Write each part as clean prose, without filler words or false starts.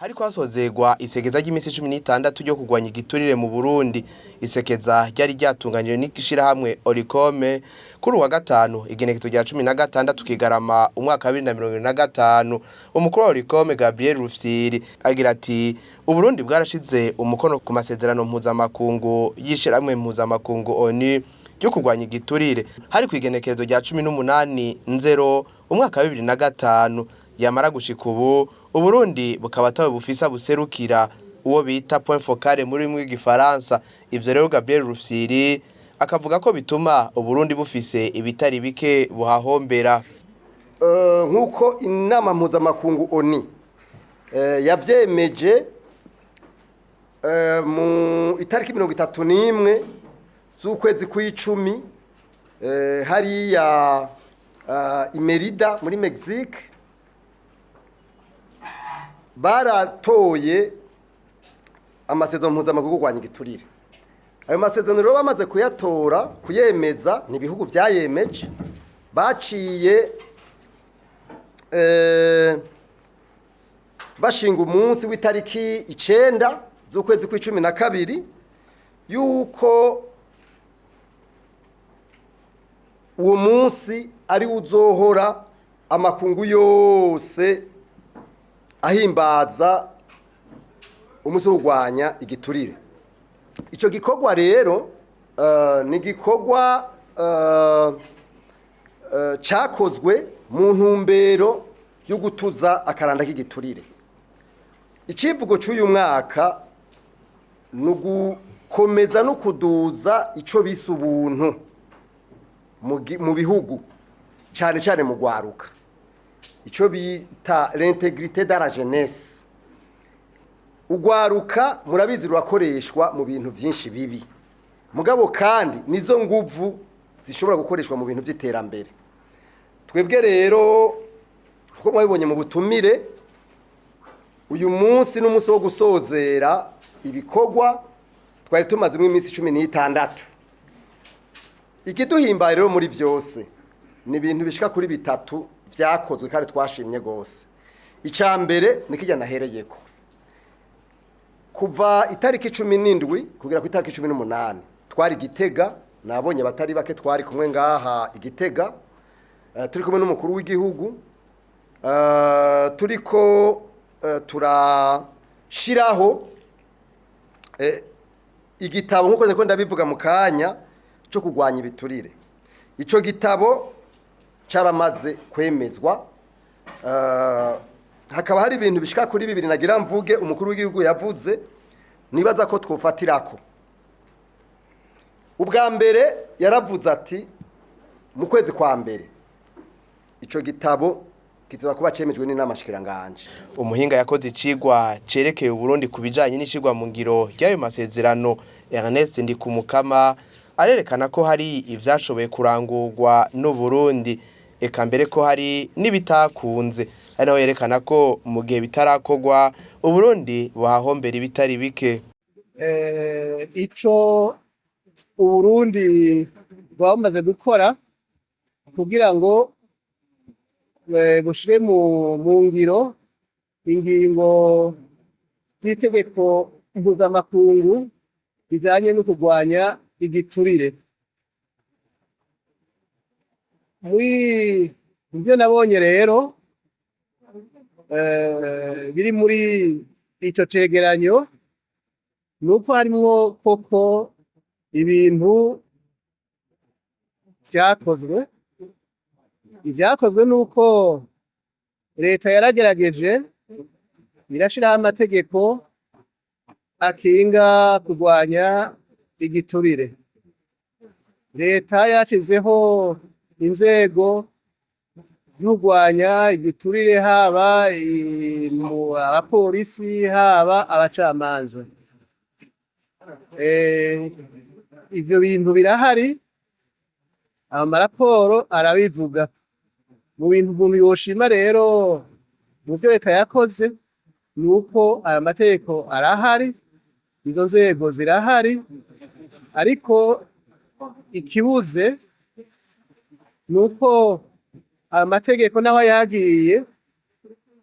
Hariko hasozegwa isekeza ry'imisi 16 ryo kurwanya igiturire mu Burundi. Isekeza ryari ryatunganijwe n'ishirahamwe Olucome kuri uwa gatanu, igenekerezo rya 16 Kigarama, umwaka wa 2025. Umukuru wa Olucome, Gabriel Rufyiri, agira ati: "Uburundi bwarashize umukono ku masezerano mpuzamakungu y'ishirahamwe mpuzamakungu ONU ryo kurwanya igiturire, hari kw'igenekerezo rya 18 Nzero, umwaka wa 2005. Yamara gushika ubu, Uburundi bukaba atawe bufise buserukira, uwo bita point focal muri rurimi rw'igifaransa." Ivyo rero, Gabriel Rufyiri akavuga ko bituma Uburundi bufise ibitari bike buhahombera. Nk'uko inama mpuzamakungu ONU yavyemeje mu itariki 31 z'ukwezi kw'icumi hariya i Merida muri Mexique, baratoye amasezerano mpuzamakungu yo kurwanya igiturire. Ayo masezerano rero, bamaze kuyatora, kuyemeza, ni ibihugu vyayemeje, baciye bashinga umunsi w'itariki 9 z'ukwezi kw'icumi na kabiri yuko uwo munsi ari uzohora amakungu yose ahimbaza umunsi wo kurwanya igiturire. Icyo gikorwa rero ni igikorwa cyakozwe mu ntumbero yo gutuza akaranda k'igiturire. Icivugo cy'uyu mwaka ni ugukomeza no kuduza icyo bise ubuntu mu bihugu, cyane cyane mu rwaruka, icyo bita l'intégrité de la jeunesse. Urwaruka, murabizi, rurakoreshwa mu bintu byinshi bibi, mugabo kandi nizo nguvu zishobora gukoreshwa mu bintu by'iterambere. Twebwe rero, kuko mwabibonye mu butumire, uyu munsi n'umunsi wo gusozera ibikorwa twari tumazemo iminsi 16. Ikiduhimbaye rero muri byose ni ibintu bishika kuri bitatu vyakozwe kandi twashimye gose. Icya mbere ni kijya nahereyeko: kuva itariki 17 kugera ku itariki 18 twari Gitega. Nabonye batari bake twari kumwe ngaha i Gitega, turi kumwe n'umukuru w'igihugu, turiko turashiraho igitabo, nk'uko ndiko ndabivuga mu kanya, cyo kurwanya ibiturire. Ico gitabo caramaze kwemezwa. Hakaba hari ibintu bishika kuri bibiri nagira mvuge umukuru w'igihugu yavuze, nibaza ko twofatirako. Ubwa mbere, yaravuze ati mu kwezi kwa mbere ico gitabo kizoza kuba cemejwe n'inama shikiranganje. Umuhinga yakoze icigwa cerekeye Uburundi ku bijanye n'ishirwa mu ngiro ry'ayo masezerano, Ernest Ndikumukama, arerekana ko hari ivyashoboye kurangurwa n'Uburundi, eka mbere ko hari n'ibitakunze, ari naho yerekana ko mu gihe bitarakorwa Uburundi buhahombera ibitari bike. Ico Uburundi bwamaze gukora kugira ngo bushire mu ngiro ingingo z'itegeko mpuzamakungu bijanye no kurwanya igiturire, muri ivyo nabonye rero biri muri ico cegeranyo, nuko harimwo koko ibintu vyakozwe. Ivyakozwe nuko leta yaragerageje irashiraho amategeko akinga kurwanya igiturire. Leta yarashizeho inzego z'urwanya igiturire, haba mu abapolisi, haba abacamanza. Ivyo bintu birahari, amaraporo arabivuga. Mu bintu umuntu yoshima rero mu vyo leta yakoze, nuko aya mategeko arahari, izo nzego zirahari, ariko ikibuze nuko aya mategeko naho yagiye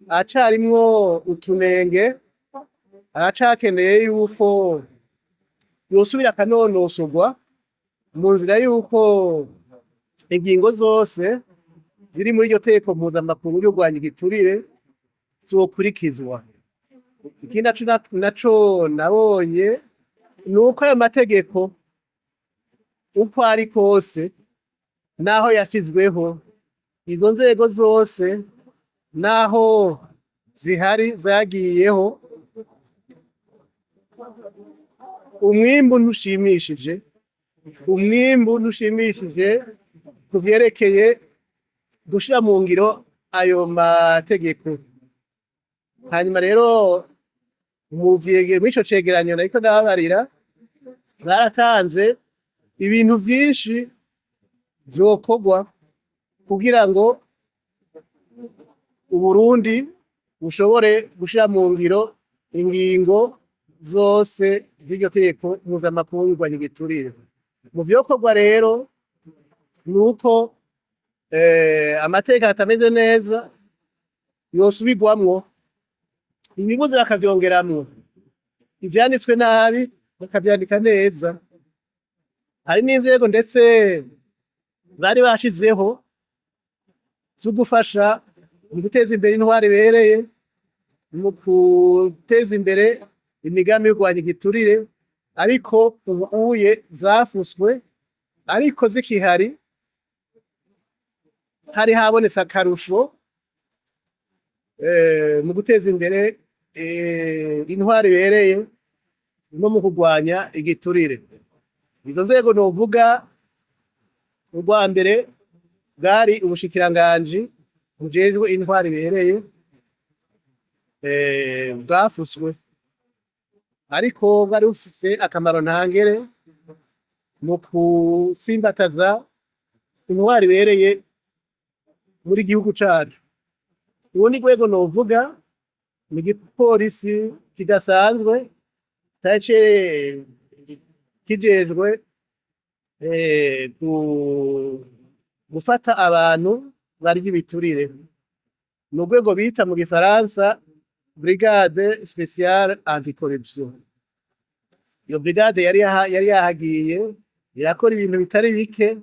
acarimwo utunenge. aracakeneye yuko yosubira akanonosorwa mu nzira yuko ingingo zose ziri muri iryo teko mpuzamakungu ryo kurwanya igiturire zokurikizwa. Ikindi naco nabonye ni uko ayo mategeko uko ari kose, naho yashizweho, izo nzego zose naho zihari zagiyeho, umwimbu ntushimishije, umwimbu ntushimishije ku vyerekeye gushira mu ngiro ayo mategeko. Hanyuma rero mu vyegero, muri ico cegeranyo nariko ndababarira, baratanze ibintu vyinshi vyokorwa kugira ngo Uburundi bushobore gushira mu ngiro ingingo zose z'iryo tegeko mpuzamakungu rirwanya igiturire. Mu vyokorwa rero nuko amategeko atameze neza yosubirwamwo, ibibuze bakavyongeramwo, ivyanditswe nabi bakavyandika neza. Hari n'inzego ndetse bari bashizeho zo gufasha mu guteza imbere intwaro ibereye, mu guteza imbere imigambi yo kurwanya igiturire, ariko ubu uye zafuswe, ariko zikihari hari habonetse akarusho mu guteza imbere intwaro ibereye no mu kurwanya igiturire. Izo nzego novuga, urwa mbere bwari ubushikiranganji bujejwe intwaro ibereye, bwafuswe, ariko bwari bufise akamaro ntangere mu gutsimbataza intwaro ibereye muri gihugu cacu. Urundi rwego novuga ni igipolisi kidasanzwe cari kijejwe gufata abantu barya ibiturire, ni urwego bita mu gifaransa brigade spéciale anticorruption. Iyo brigade yari yahagiye irakora ibintu bitari bike,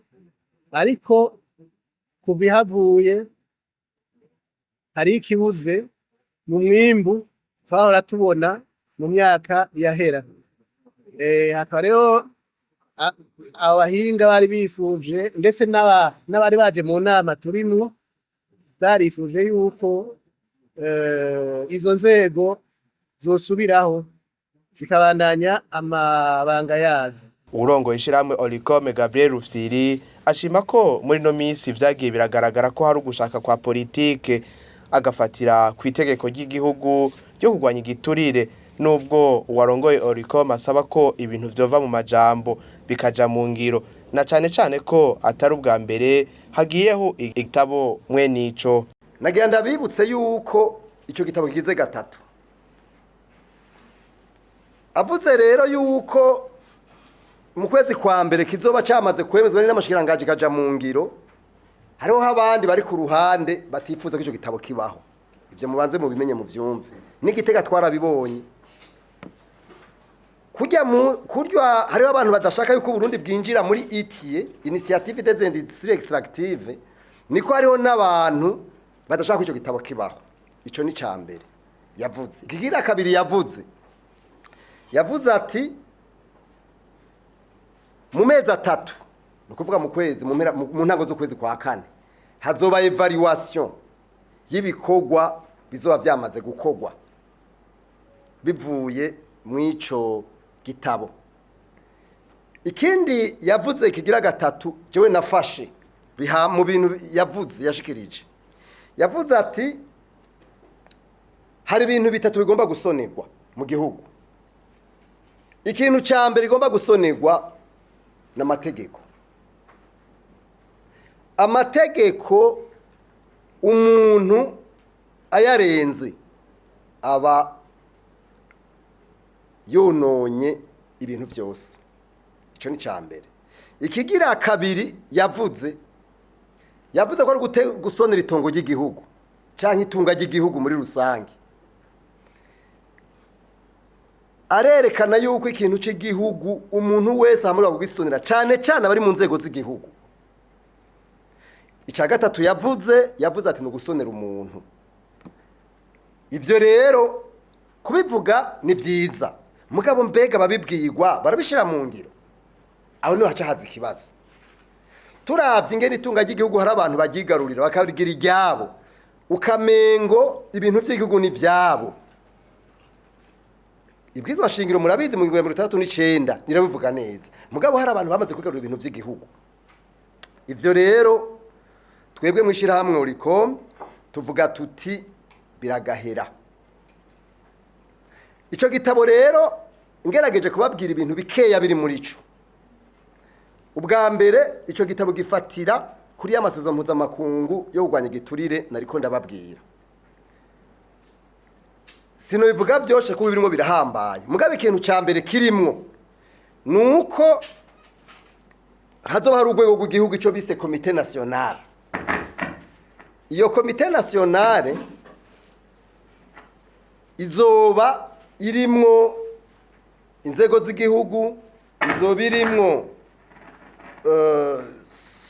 ariko kuva ihavuye hari ikibuze mu mwimbu twahora tubona mu myaka yahera. Hakaba rero abahinga bari bifuje, ndetse n'abari baje mu nama turimwo barifuje yuko izo nzego zosubiraho zikabandanya amabanga yazo. Uwurongoye ishirahamwe Olucome, Gabriel Rufyiri, ashima ko muri ino minsi vyagiye biragaragara ko hari ugushaka kwa politike, agafatira kw'itegeko ry'igihugu ryo kurwanya igiturire, nubwo uwarongoye Olucome asaba ko ibintu vyova mu majambo bikaja mu ngiro, na cane cane ko atari ubwa mbere hagiyeho igitabo mwene ico. Nagira ndabibutse yuko ico gitabo kigize gatatu. Avuze rero yuko mu kwezi kwa mbere kizoba cyamaze kwemezwa n'amashikiranganji kaja mu ngiro, hariho abandi bari ku ruhande batifuza ko ico gitabo kibaho. Ivyo mubanze mubimenye, muvyumve. N'igitega twarabibonye. Kurya mu kurya hariho abantu badashaka yuko Burundi bwinjira muri ITIE, Initiative des Industries Extractives, niko hariho n'abantu badashaka ko ico gitabo kibaho. Ico ni cambere yavuze. Ikigira kabiri yavuze ati mu mezi 3, ni ukuvuga mu kwezi mu mpera, mu ntango z'ukwezi kwa kane, hazoba évaluation y'ibikorwa bizoba vyamaze gukorwa bivuye mw'ico gitabo. Ikindi yavuze kigira gatatu jewe nafashe biha mu bintu yavuze yashikirije, yavuze ati hari ibintu bitatu bigomba gusonerwa mu gihugu. Ikintu ca mbere igomba gusonerwa n'amategeko. Amategeko umuntu ayarenze aba yononye ibintu byose. Ico ni ca mbere. Ikigira kabiri yavuze ko ari gusonera itongo ry'igihugu canke itunga ry'igihugu muri rusange. Arerekana yuko ikintu cy'igihugu umuntu wese ahamurira kugisonera, cyane cyane abari mu nzego z'igihugu. Icya gatatu yavuze ati ni ugusonera umuntu. Ibyo rero kubivuga ni byiza, mugabo mbega babibwirwa barabishyira mu ngiro? Aho niho haca haza ikibazo. Turabye ingene itunga ry'igihugu hari abantu baryigarurira bakabigira iryabo, ukamengo ibintu by'igihugu ni ibyabo. Ibwirizwa nshingiro murabizi mu 1969 nirabivuga neza, mugabo hari abantu bamaze kwigarurira ibintu by'igihugu. Ibyo rero twebwe mu ishyirahamwe Oricom tuvuga tuti biragahera. Icyo gitabo rero ngerageje kubabwira ibintu bikeya biri muri cyo. Ubwa mbere, icyo gitabo gifatira kuri ya masezerano mpuzamakungu yo kurwanya igiturire nariko ndababwira. Sinobivuga byose kuko birimo birahambaye, mugabo ikintu cya mbere kirimwo ni uko hazoba hari urwego rw'igihugu, icyo bise comité national. Iyo comité nationale izoba irimwo inzego z'igihugu, izoba irimwo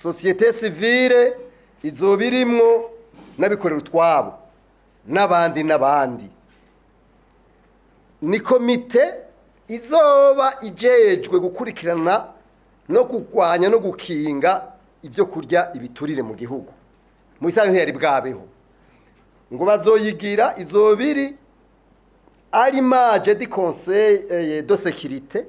société civile, izoba irimwo n'abikorera utwabo n'abandi n'abandi. Ni komite izoba ijejwe gukurikirana no kurwanya no gukinga ibyo kurya ibiturire mu gihugu. Mu bisanzwe ntiyari bwabeho. Ngo bazoyigira izoba iri à l'image du conseil de sécurité,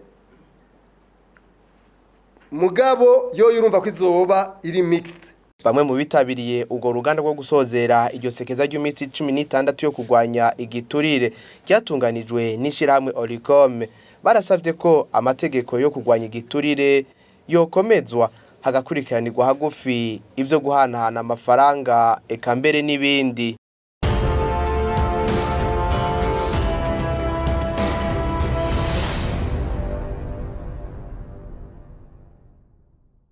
mugabo yo urumva ko izoba iri mixte. Bamwe mu bitabiriye urwo ruganda rwo gusozera iryo sekeza ry'iminsi 16 yo kurwanya igiturire ryatunganijwe n'ishirahamwe Oricom barasavye ko amategeko yo kurwanya igiturire yokomezwa, hagakurikiranirwa hagufi ivyo guhanahana amafaranga, eka mbere n'ibindi.